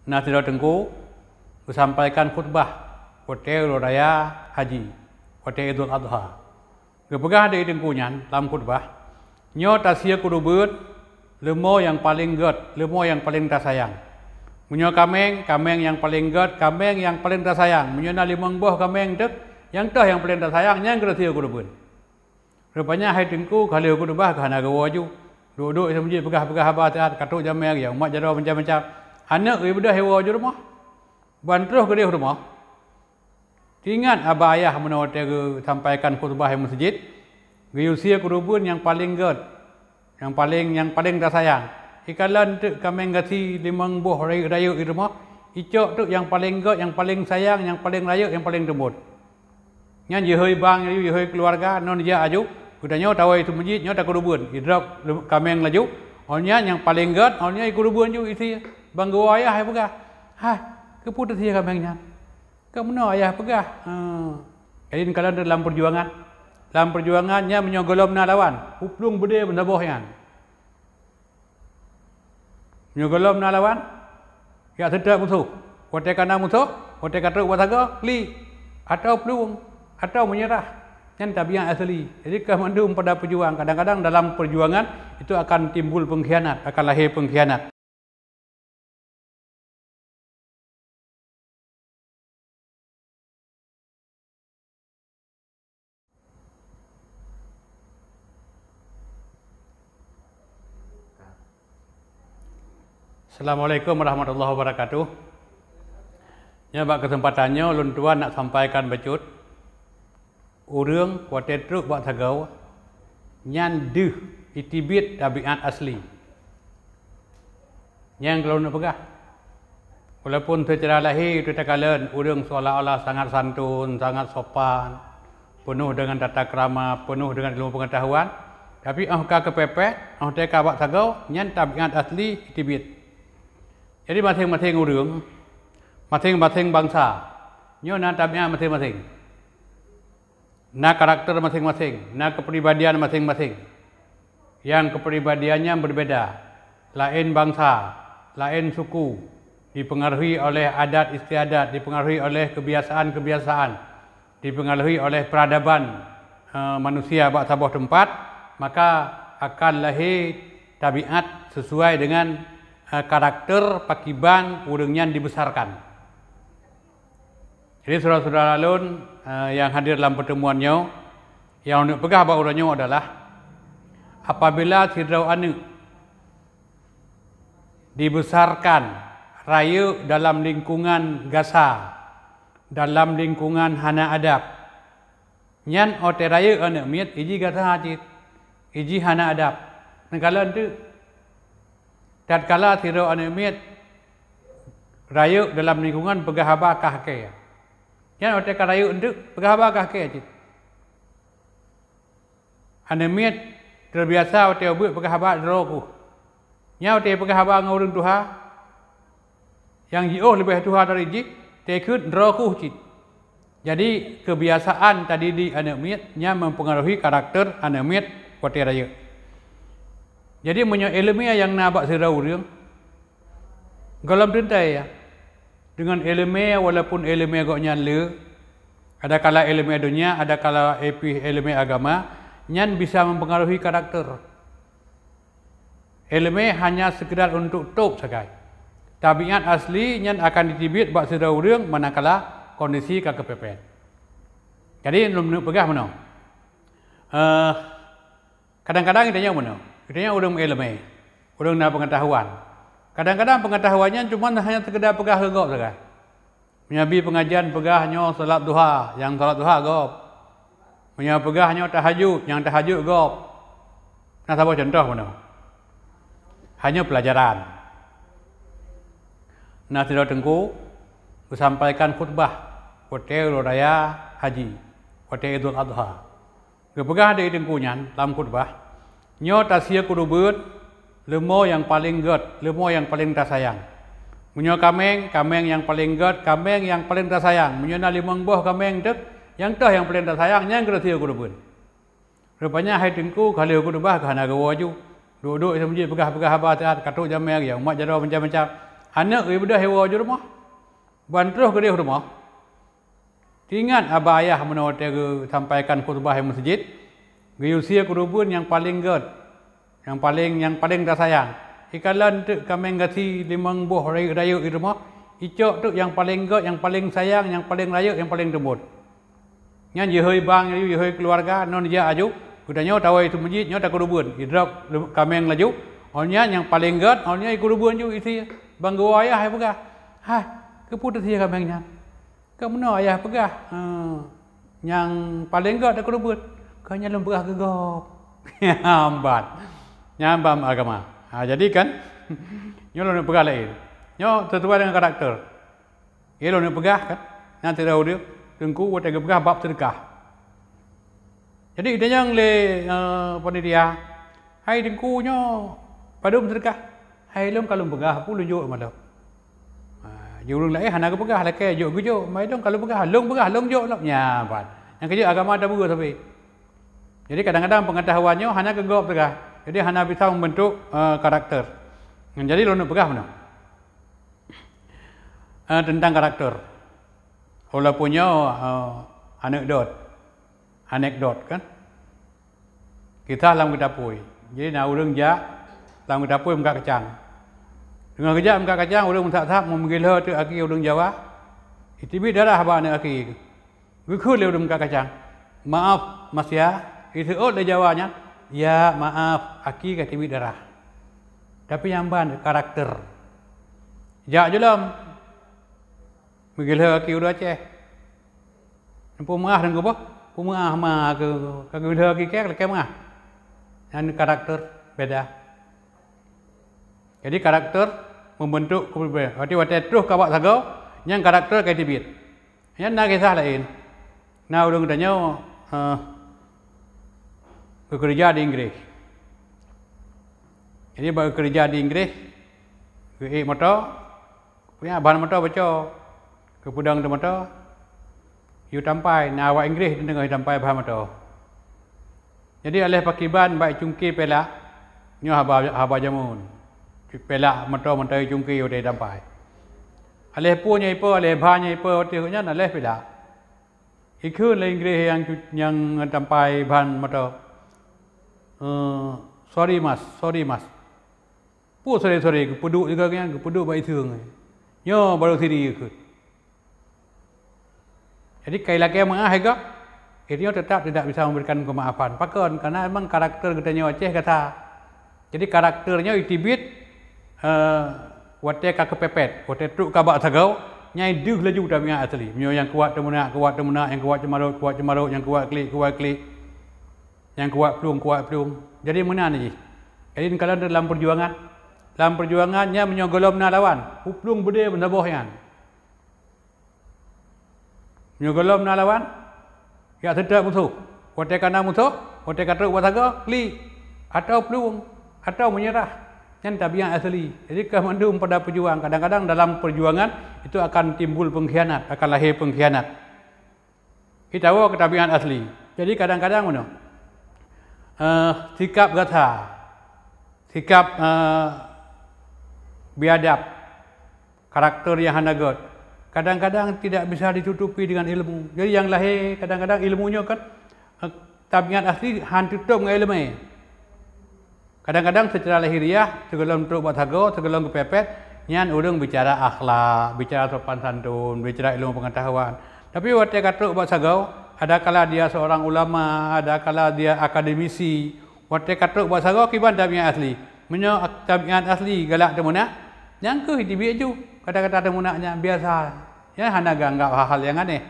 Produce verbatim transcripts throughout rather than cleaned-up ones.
Na sidroe teungku geusampaikan khutbah watée uroe raya haji, watée Idul Adha. Geupeugah lé teungku nyan lam khutbah, "Nyoe tasie keureubeuen leumo nyang paleng gét, leumo nyang paleng tasayang. Meunyoe kaméng, kaméng nyang paleng gét, kaméng nyang paleng tasayang. Meunyoe na limong boh kaméng teuk, nyang toh nyang paleng tasayang, nyan keuh tasie keureubeuen." Rupanya hai teungku ka lheueh khutbah ka hana geuwoe ju. Duek-duek di meuseujid peugah-peugah haba that, ka trok jamé lagée umat jaroe macam-macam. Aneuk geubeudôh iwoe ju rumoh. Ban troh geudeh rumoh. Teuingat aba ayah meunoe watée geusampaikan khutbah di meuseujid, geuyue sie keureubeuen nyang paleng gét, nyang paleng, nyang paleng tasayang. Ikalon teuk kaméng gasi limong boh rayeuk-rayeuk di rumoh, icok teuk nyang paleng gét, nyang paleng sayang, nyang paleng rayeuk, nyang paleng teumbot. Nyan jihôi bang laju, jihôi keuluwarga, non jak laju. Geutanyoe tawai teumeujiet, nyoe takeureubeuen. Idrop kaméng laju. Oh nyan nyang paleng gét, oh nyan ikeureubeuen ju isi. Bang geuwoe ayah ipeugah, "Hai, keupeue tasie kaméng nyan?" Ka meunoe ayah peugah, "Heh." Jadi kalon dalam peujuangan. Lam peujuangan nyan meunyoe gohlom na lawan, peuplueng beudé meusaboh nyan. Meunyoe gohlom na lawan, jak seutôt musoh. Watée ka na musoh, watée ka trok bak sagoe, klik, atawa plueng, atawa meunyeurah. Nyan tabiat asli. Jadi kah mandum pada peujuang, kadang-kadang dalam peujuangan itu akan timbul pengkhianat, akan lahé pengkhianat. Assalamualaikum warahmatullahi wabarakatuh. Nyoe bak keuseumpatan nyoe lôn tuan nak sampaikan bacut. Ureuëng watée trok bak sagoe, nyan deuh iteubiet tabiat asli. Nyang keu lôn peugah. Walaupun seucara lahé teuka kalon ureuëng seolah-olah sangat santun, sangat sopan, peunoh deungon tata krama, peunoh deungon ilmu peungeutahuan, tapi óh ka keupepet, óh teuka bak sagoe, nyan tabiat asli iteubiet. Jadi maséng-maséng ureuëng, maséng-maséng bansa, nyoe na tabiat maséng-maséng. Na karakter maséng-maséng, na keupribadian maséng-maséng. Nyang keupribadian nyan beubeda, laén bansa, laén suku, dipeungaruhi oleh adat istiadat, dipeungaruhi oleh keubiasaan-keubiasaan, dipeungaruhi oleh peuradaban, eh, manusia bak saboh teumpat, maka akan lahé tabiat sisuai deungon, eh, karakter pakiban ureuëng nyan dibeusarkan. Jadi syedara-syedara lôn, eh, nyang hadir lam peuteumuan nyoe, nyang lôn peugah bak uroe nyoe adalah, apabila sidroe aneuëk dibeusarkan rayeuk dalam lingkungan gasa, dalam lingkungan hana adab, nyan watée rayeuk aneuëk miet iji gasa cit, iji hana adab. Neukalon teuk, tatkala sidroe aneuëk miet rayeuk dalam lingkungan peugah haba ka hakée. Nyan watée ka rayeuk enteuk peugah haba ka hakée cit. Aneuëk miet teubiasa watée ubeuet peugah haba droe kuh. Nyan watée peugah haba ngon ureuëng tuha, nyang jiôh leubeh tuha dari jih, teukheun droe kuh cit. Jadi keubiasaan tadidik aneuëk miet nyan mempengaruhi karakter aneuëk miet watée rayeuk. Jadi meunyoe iéleumé nyang na bak sidroe ureuëng, gohlom teuntée, ya, deungon iéleumé, walaupun iéleumé gobnyan le, adakala iéleumé donya, adakala pih iéleumé agama, nyan bisa mempengaruhi karakter. Iéleumé hanya sekedar untuk tôb sagai. Tabiat asli nyan akan jiteubiet bak sidroe ureuëng manakala kondisi ka keupepet. Jadi lôn peugah meunoe. Eh, Kadang-kadang geutanyoe meunoe, geutanyoe ureuëng meuiéleumé, ureuëng na peungeutahuan. Kadang-kadang peungeutahuan nyan cuma hanya seukeudar peugah keu gob sagai. Meunyoe bi peungajian peugah nyoe salat duha, nyang salat duha gob. Meunyoe peugah nyoe tahajud, nyang tahajud gob. Na saboh cuntoh meunoe. Hanya peulajaran. Na sidroe teungku geusampaikan khutbah watée uroe raya haji, watée Idul Adha. Geupeugah lé teungku nyan lam khutbah, "Nyoe tasie keureubeuen leumo nyang paleng gét, leumo nyang paleng tasayang. Meunyoe kaméng, kaméng nyang paleng gét, kaméng nyang paleng tasayang. Meunyoe na limong boh kaméng teuk, nyang toh nyang paleng tasayang, nyan keuh tasie keureubeuen." Rupanya hai teungku ka lheueh khutbah ka hana geuwoe ju. Duek-duek di meuseujid peugah-peugah haba that, ka trok jamé lagée umat jaroe macam-macam. Aneuk geubeudôh iwoe u rumoh, ban troh keudeh u rumoh. Teuingat aba ayah meunoe watée geusampaikan khutbah di meuseujid, geuyue sie keureubeuen nyang paleng gét, nyang paleng, nyang paleng tasayang. Ikalon teuk kaméng gasien limong boh rayeuk-rayeuk di rumoh, icok teuk nyang paleng gét, nyang paleng sayang, nyang paleng rayeuk, nyang paleng teumbot. Nyan jihôi bang laju, jihôi keuluwarga, non jijak laju. Geutanyoe tawoe i meuseujid, nyoe takeureubeuen. Idrop kaméng laju. Oh nyan nyang paleng gét, oh nyan ikeureubeuen ju isi bang geuwoe ayah, ipeugah, "Hai, keupeue teusie kaméng nyan?" "Keu meunoe ayah peugah, eh, nyang paleng gét takeureubeuen." "Keu nyan lôn peugah keu gob." Nyan ban. Nyan ban agama. Ha, jadi kan, nyoe lôn peugah laén. Nyoe sesuai dengan karakter. Ilôn peugah kan, nyang sidroe ureuëng teungku watée geupeugah bab seudeukah. Jadi itanyong lé, eh, panitia, "Hai teungku nyoe padum seudeukah?" "Hai lôn ka lôn peugah, peue lôn jok malom." Ha, di ureuëng laén hana geupeugah, lakée jok geujok, "Mai lôn ka lôn peugah, lôn peugah, lôn jok lom." Nyan ban. Nyang keujeuet agama tabeue sabe. Jadi kadang-kadang pengetahuan nyoe hana keu gob teuka. Jadi hana bisa membentuk, eh, karakter. Jadi lôn peugah meunoe. Eh, tentang karakter. Walaupun nyoe, eh, anekdot. Anekdot kan. Kisah lam geutapui. Jadi na ureuëng jak lam geutapui meukat kacang. Teungoh geujak meukat kacang, ureuëng meusak-sak meumeugeulhö teuk aki ureuëng Jawa. Iteubiet darah bak aneuk aki. Geukheun lé ureuëng meukat kacang, "Maaf, Mas ya." Iseuôt lé Jawa nyan, "Ya, maaf, aki ka teubiet darah." Tapi nyang ban karakter. Jak jolom. Meugeulhö aki ureuëng Aceh. Peumeuáh deungon boh, peumeuáh ma keu, ka geulhö aki kèe lakée meuáh. Nyan karakter beda. Jadi karakter membentuk kepribadian. Berarti watée troh ka bak sagoe, nyan karakter ka teubiet. Nyan na kisah laén. Na ureuëng geutanyoe, eh, geukeureuja di Inggréh. Jadi bak geukeureuja di Inggréh, geuék moto, punya ban moto boco, geupeudong di moto, yue tampai, na awak Inggréh deungoe tampai ban moto. Jadi aléh pakiban bak icungke pelak, nyoe haba, haba jameun. Pelak moto mantong icungke watée tampai. Aléh peue nyang ipo, aléh ban nyang ipo watée nyan aléh pelak. Ikheun lé Inggréh nyang cu-, nyang tampai ban moto, eh, "Sorry mas, sorry mas." Peue sorry-sorry, geupeuduek juga nyan, geupeuduek bak iseueng. Nyoe baru siri ikheun. Jadi kai lakée meuáh ega, inyoe tetap tidak bisa memberikan kemaafan. Pakon? Karena memang karakter geutanyoe Aceh gata. Jadi karakter nyoe iteubiet, eh, watée ka keupepet, watée trok ka bak sagoe, nyang deuh laju tabiat asli. Meunyoe nyang kuat teumeunak, kuat teumeunak, nyang kuat ceumarot, kuat ceumarot, nyang kuat klik, kuat klik, nyang kuat plueng, kuat plueng. Jadi meunan jih. Jadi kalon dalam perjuangan, lam perjuangan nyan meunyoe gohlom na lawan, peuplueng beudé meusaboh nyan. Meunyoe gohlom na lawan, jak seutôt musoh. Watée ka na musoh, watée ka trok bak sagoe, klik, atawa plueng, atawa meunyeurah. Nyan tabiat asli. Jadi ka mandum pada peujuang. Kadang-kadang dalam perjuangan itu akan timbul pengkhianat, akan lahé pengkhianat. Kita woe keu tabiat asli. Jadi kadang-kadang meunoe, eh, sikap gata, sikap, eh, biadab, karakter nyang hana gét, kadang-kadang tidak bisa ditutupi dengan ilmu. Jadi nyang lahé kadang-kadang ilmu nyoe kan, eh, tabiat asli han tutôp ngon iéleumé. Kadang-kadang seucara lahiriah, sigohlom trok bak sagoe, sigohlom geupepet, nyan ureuëng bicara akhlak, bicara sopan santun, bicara ilmu pengetahuan. Tapi watée ka trok bak sagoe, adakala dia seorang ulama, adakala dia akademisi, watée ka trok bak sagoe kiban tabiat asli. Meunyoe ak-, tabiat asli galak teumeunak, nyan kheueh jiteubiet ju kata-kata teumeunak nyan biasa. Nyan hana geuanggab hal-hal nyang aneh.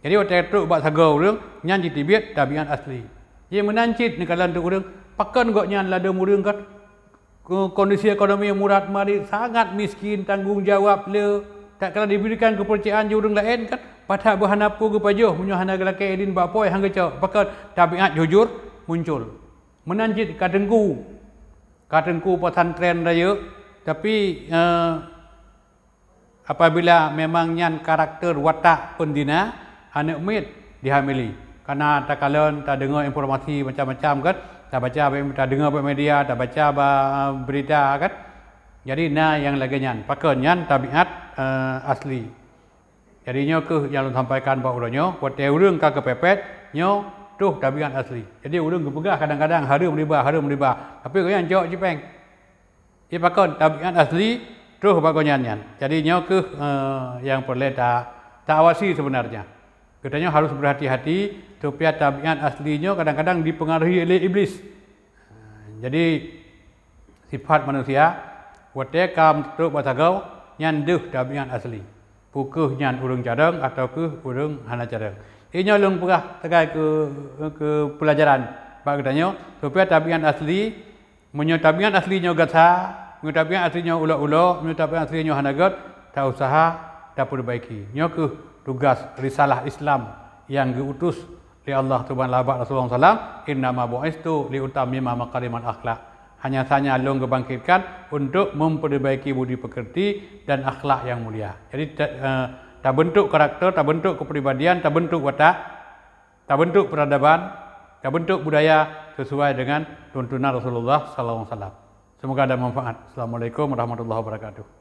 Jadi watée trok bak sagoe ureuëng, nyan jiteubiet tabiat asli. Jih meunan cit neukalon teuk ureuëng, pakon gobnyan ladôm ureuëng ka, ke-, kondisi ekonomi murat marit, sangat miskin, tanggong jawab le, tatkala diberikan keupeurcayaan di ureuëng laén kan, pat that beuhana peue geupajoh meunyoe hana geulakée idin bak po han geucok, pakon tabiat jujur muncul. Meunan cit ka teungku, ka teungku pesantren rayeuk, tapi, eh, apabila memang nyan karakter watak peundina, aneuk miet dihamili. Karena takalon, tadeungoe informasi macam-macam kan, tabaca bak, tadeungoe bak media, tabaca bak berita kan. Jadi na nyang lagée nyan, pakon nyan tabiat eh, asli. Jadi nyoe kheueh nyang lôn sampaikan bak uroe nyoe, watée ureuëng ka keupepet, nyoe troh tabiat asli. Jadi ureuëng geupeugah kadang-kadang hareuem riba, hareuem riba, tapi gobnyan jok cipéng. Ipakon tabiat asli troh bak gobnyan nyan. Jadi nyoe kheueh eh, nyang peureulée ta taawasi seubeunarnya. Geutanyoe harus berhati-hati supaya tabiat asli nyoe kadang-kadang dipengaruhi oleh iblis. Jadi sifat manusia, watée ka meutrok bak sagoe, nyan deuh tabiat asli. Peu kheueh nyan ureuëng carông atawa kheueh ureuëng hana carông. Inyoe lôn peugah sagai keu, keu pelajaran bak geutanyoe, supaya tabiat asli, meunyoe tabiat asli nyoe gata, meunyoe tabiat asli nyoe ulok-ulok, meunyoe tabiat asli nyoe hana gét, ta usaha tapeubaiki. Nyoe kheueh tugas risalah Islam nyang geu-utus lé Allah Subhanahu wa Taala bak Rasulullah sallam, "Innama bu'istu liutammima makarimal akhlak." Hanya saja lôn geubangkitkan untuk memperbaiki budi pekerti dan akhlak yang mulia. Jadi ta- eh, tabentuk karakter, tabentuk kepribadian, tabentuk watak, tabentuk peradaban, tabentuk budaya sesuai dengan tuntunan Rasulullah sallallahu alaihi wasallam. Semoga ada manfaat. Assalamualaikum warahmatullahi wabarakatuh.